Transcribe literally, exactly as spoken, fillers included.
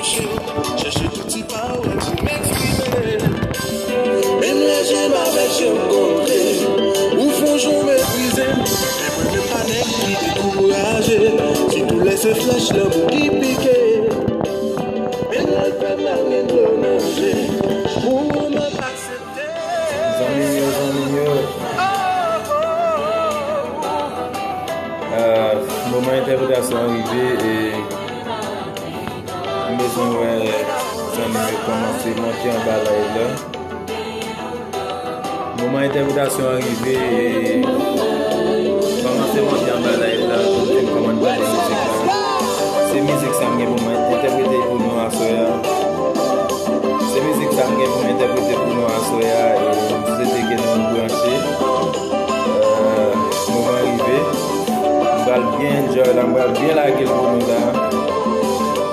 Chèche tout ti pawòl pou m eksprime. Menm lè je m avèk je m kontre, ou fon jan w meprize m. Men mwen menm pa nèg ki dekouraje, sitou lè se flèch lanmou ki pike. Menm lè l fè mal, men dlo nan je, pou mwen pase. Zanmi m yo, zanmi m yo. Ah, moman entèpretasyon an rive e m bezwen wè zanmi m yo kòmanse monte anba live la. Moman entèpretasyon an rive e kòmanse monte anba live la pou m di m kòman n tande mizik la. Se mizik sa m gen pou mwen.